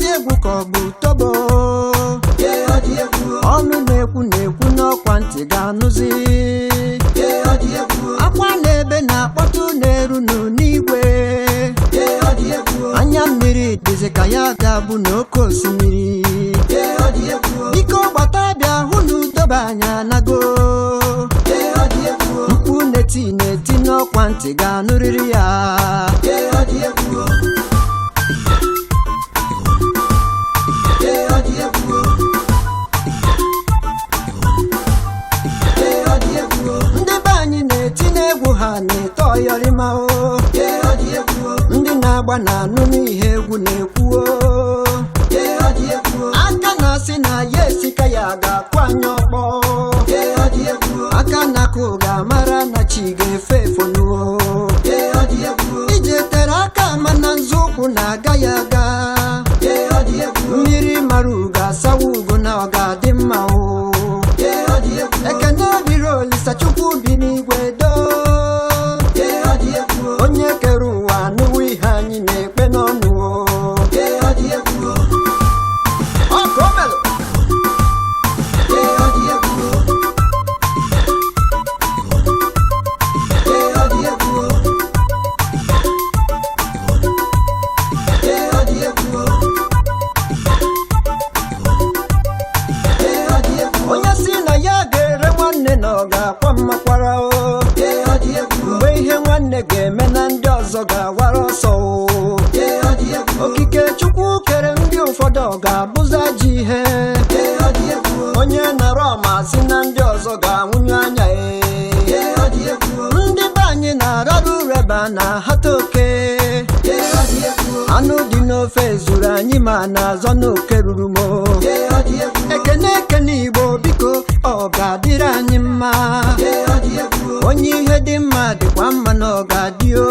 Ọdị egwu ka ọ bụ tobo. Ọnụ na-ekwu na-ekwu n'ọkwa ntị ga-anụzi. Akwa na-ebe na-akpọtụ na-eru n'igwe. Anya mmiri dịzị ka ya ga-abụ n'oké osimiri. Biko gbata bịa hụ na udobe anyị anago. Mkpu na-eti na-eti n'ọkwa ntị ga-anụrịrị ya. Ndị be anyị na-eti n'egwu ha na-eto ọyọrịma o. Ndị na-agba na-anụ n'ihe egwu na-ekwu o. Aka na-asị na ya esika ya ga-akụ anyị ọkpọ. Aka na-akụ ga-amara na chi ga-efe efonuo. Ije tere aka mana nzọụkwụ na-aga ya aga. Mmiri mara ugo asawa ugo na ọ ga-adị mma o. Ekene dịrị Olisa Chukwu bi n'igwe doo. Onye kere ụwa anụwo ihe anyị na-ekpe n'ọnụ o. Ọ ka o melụ. Onye si na ya ga-ere nwanne na ọ ga-akwa mmakwara o. Mgbe ihe nwanne ga-eme na ndị ọzọ ga-awara ọsọ o. Okike Chukwu kere ndị ụfọdụ ọ ga-abụza ji ihe. Onye nara ọmasị na ndị ọzọ ga-anwụnyu anya e. Ndị be anyị na-ararụ reba na hata oke. Anụ dị n'ofe zuru anyị ma na-azọ n'oke ruru m o. Ekene ekene Igbo biko ọ ga-adịrị anyị mma. Onye ihe dị mma dịkwa mma na ọ ga-adị o.